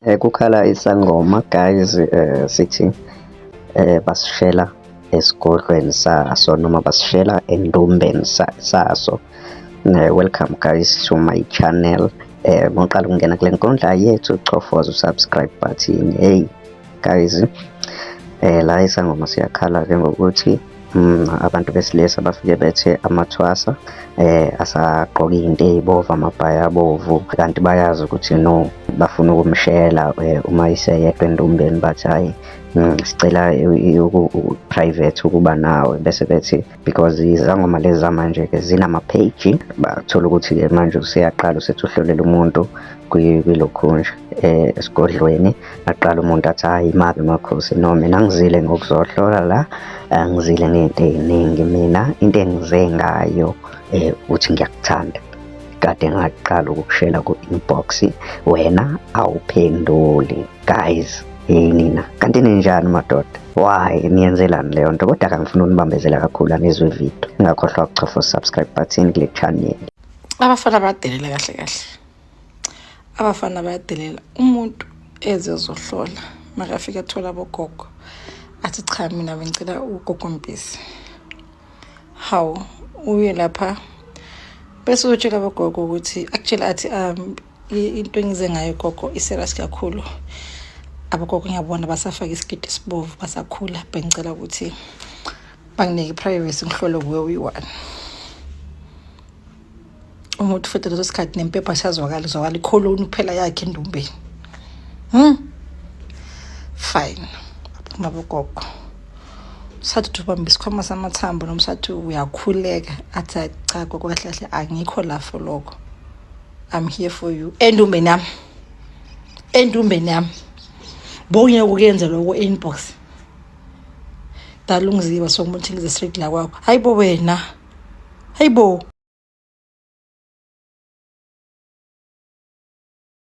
Kukhala isangoma guys, sithi basishela esigodlweni saso noma basishela endumbeni saso. Welcome guys to my channel. Mawuqala ukungena kule nkundla yethu, chofoza u-subscribe button. Hey guys, la isangoma siyakhala-ke ngokuthi abantu besilisa bafike bethe amathwasa asagqoka izinto ey'bovu, amabhayi abovu, kanti bayazi ukuthi no, bafuna ukumshela uma iseyedwa endumbeni, bathi hhayi, sicela private ukuba nawe, bese bethi because izangoma lezi zamanje-ke zinama-page, bathola ukuthi-ke manje useyaqala usethi uhlolela umuntu kwilokhunja esigodlweni, aqala umuntu athi hhayi, imaphi makhosi, no, mina ngizile ngokuzohlola la, angizile ngey'nto ey'ningi, mina into engize ngayo ukuthi ngiyakuthanda, kade ngaqala ukukushela ku-inbox, wena awuphenduli. Guys, hey nina, kanti ninjani madoda? Why niyenzelani leyo nto? Kodwa akangifuni ukunibambezela kakhulu, anizwe ividiyo. Ningakhohlwa ukuchofa u-subscribe button kule channel. Abafana bayadelela kahle kahle, abafana bayadelela. Umuntu ezezohlola makafika athola abogogo, athi cha, mina bengicela ugogo Mpisi. Hawu, uye lapha bese utshela abogogo ukuthi akutshela athi into engize ngayo gogo i-serious kakhulu. Abogogo ngiyabona basafaka isiketi esibovu, basakhula, bengicela ukuthi banginike i-privacy, ngihlole kuwe uyi-one. Umuntu futhi leso sikhathi nempepha siyazwakala, zwakala ikholoni kuphela yakhe endumbeni. Fine, aphuma bogogo, sathi uthi ubamba isikhwama samathambo noma sathi uyakhuleka, athi cha gogo, kahle kahle angikho la for lokho, I'm here for you endumbeni yami, endumbeni yami bongeke ukuyenza lokho inbox dalungiziba sokumuntu ngize straight la kwakho. Hayibo wena, hayibo.